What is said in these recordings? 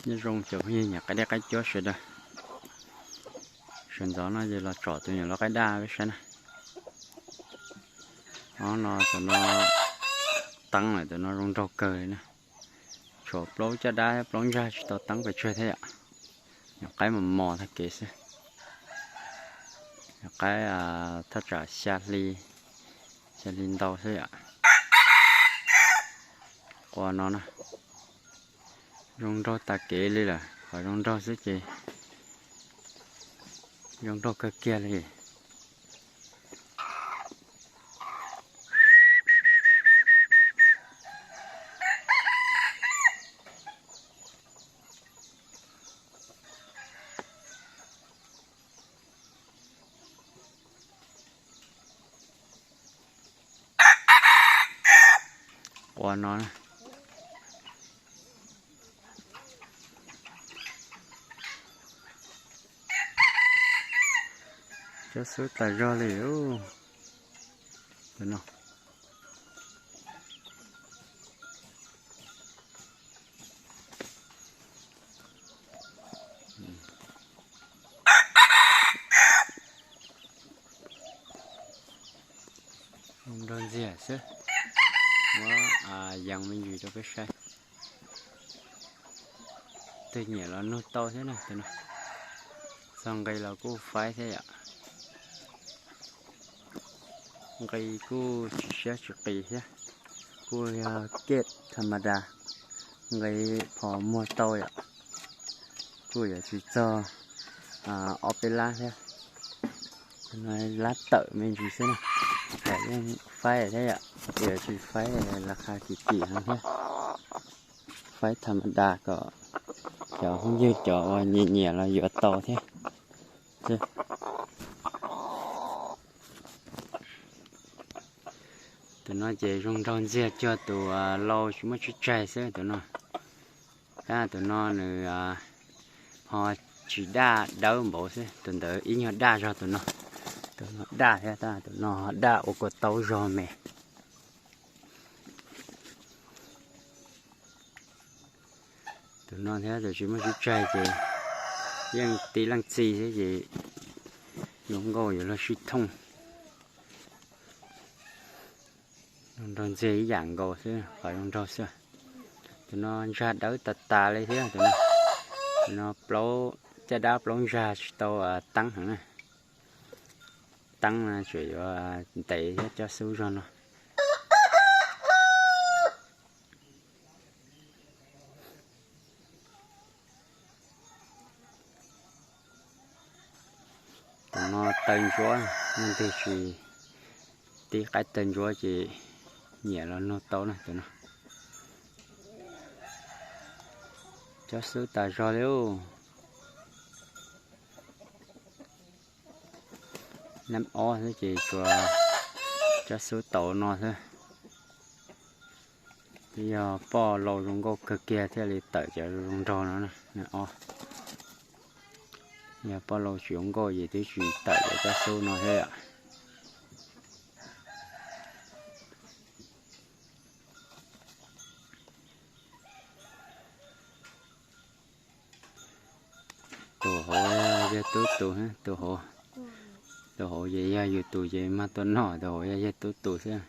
Nyob zoo cov phooj ywg nyiam qaib dej qaib cuab sawv daws. Sawv ntxov no ces los tsom tus nyuam lau qaib daj peb saib na. Ob no tus no teeb lawm, tus no zoo nraug kawg li na. Tshuav plaub caj dab plaub ntsag tsis tau teeb pes tsawg thiab yom. Nyuam qaib mos mos tag kev xwb. Nyuam qaib thaj tsam xya hli, xya hli ntau xwb yom. Qua no na, zoo nraug tas kev li lawm, qhov zoo nraug xwb ces zoo nraug kawg kiag li. Qua no, cob xub tas zog li. Tus no zoo nraug ntxiag xwb. Muab yees me ntsis rau peb saib. Twg nyiam los nug tau thiab na, tus no. Txog nqi los kuj faib thiab yom. Nqi kuj tsis siab tsis qis thiab, kuj yog kej tha ma da, nqi phom muag tau yom. Kuj yuav tsis txog ob peb lab thiab. Lab tawm me ntsis xwb na, yeej faib thiab yom, yuav tsis faib las qha kim kim heev thiab. Faib tha ma da kom cov phooj ywg cov uas nyiam nyiam los yuav tau thiab. Tus no ces zoo nraug ntxiag cuag tus lau tsis muaj tsib tsaig xwb tus no. Tab tus no nws ho tsis daj dawb npaum xwb, tus ntawd ib nyuag daj zog tus no. Tus no daj thiab tab tus no daj ua kua taub zog me. Tus no thiab tus tsis muaj tsib tsaig ces yeej tib leej txiv thiab ces zoo nkauj yuav luag sib thooj. Zoo nraug ntxiag ib yam nkaus xwb, qhov zoo nraug xwb. Tus no ntsag dawb tas tas li thiab tus no. Tus no plaub caj dab plaub ntsag tsis tau teeb heev na. Teeb no tseem yuav ntev thiab cob xub zog no. Tus no taw ntsuab, leej twg tsis tib qaib taw ntsuab ces nyiam los nug tau na tus no. Cob xub tas zog li. Nab ob xwb ces tsuas cob xub tau no xwb. Twb yog poj lau zoo nkauj kawg kiag thiaj li tawm cov zoo nraug no na. Nab ob, yog poj lau tsis zoo nkauj ces twb tsis tawm cov cob xub no thiab yom. Tus hauv yog tub tus, tus hauv, tus hauv ces yog yus tus ces mag tua noj, tus hauv yog yog tub tus xwb.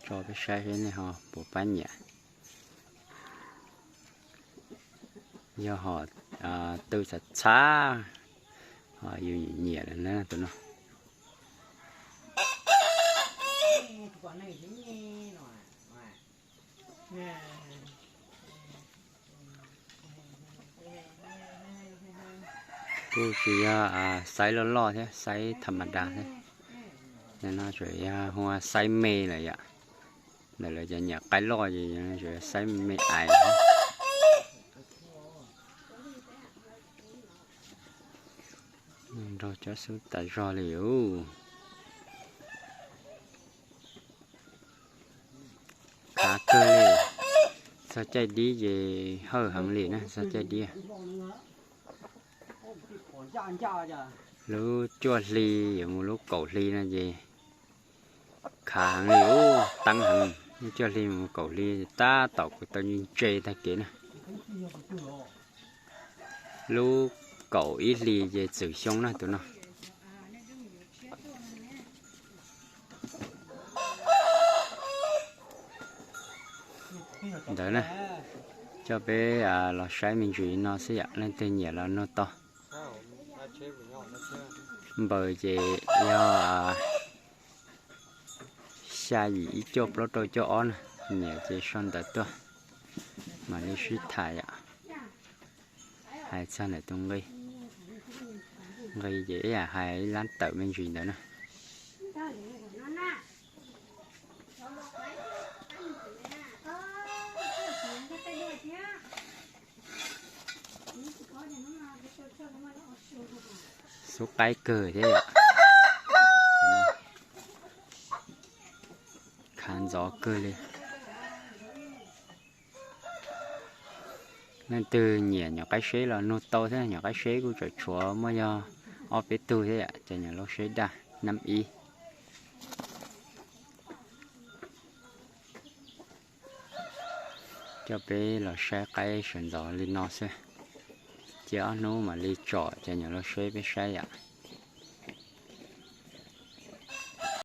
Tso peb saib seb nej ho puas pab nyiam. Yog ho tw txhav txhav, ho yus nyiam nyiam lawm na tus no. Kuj tsis yog xaiv loj loj thiab, xaiv tha ma da thiab. No tsuas yog hu ua xaiv me lawm yom. Ntawm lawv cov nyiam qaib loj ces tsuas yog xaiv me ais. Nraug cob xub tas zog li. Khav kawg li. Txog caij dib ces hawj heev li na, txog caij dib. Lub cuaj hli yuav mus lub kaum hli no ces khav heev li, teeb heev. Coj hli mus kaum hli tab tom kuj tau ntse ntse tag kev na. Lub kaum ib hli ces txwm xyoo na tus no. Ntawd na, coj peb los saib me ntsis no xwb yom, leej twg nyiam los nug tau. Npaws ces yog xya yim ib cuaj plaub rau cuaj ob na, nyiam ces sau ntawv tuaj mam li sib tham yom. Hais txog ntawm tus nqi, nqi ces ib yam hais ib lab tawm me ntsis ntawd na. Xub qaib kawg thiab yom. Khav ntxov kawg li. Leej twg nyiam nyuam qaib seb los nug tau thiab, nyuam qaib seb kuj tseem tshuav muaj yog ob peb tug thiab yom, ces nyuam lub seb daj nab ib. Coj peb los saib qaib sawv ntxov li no xwb. Cia ob hnub mam li tsom ces nyuam lub seb peb saib yom.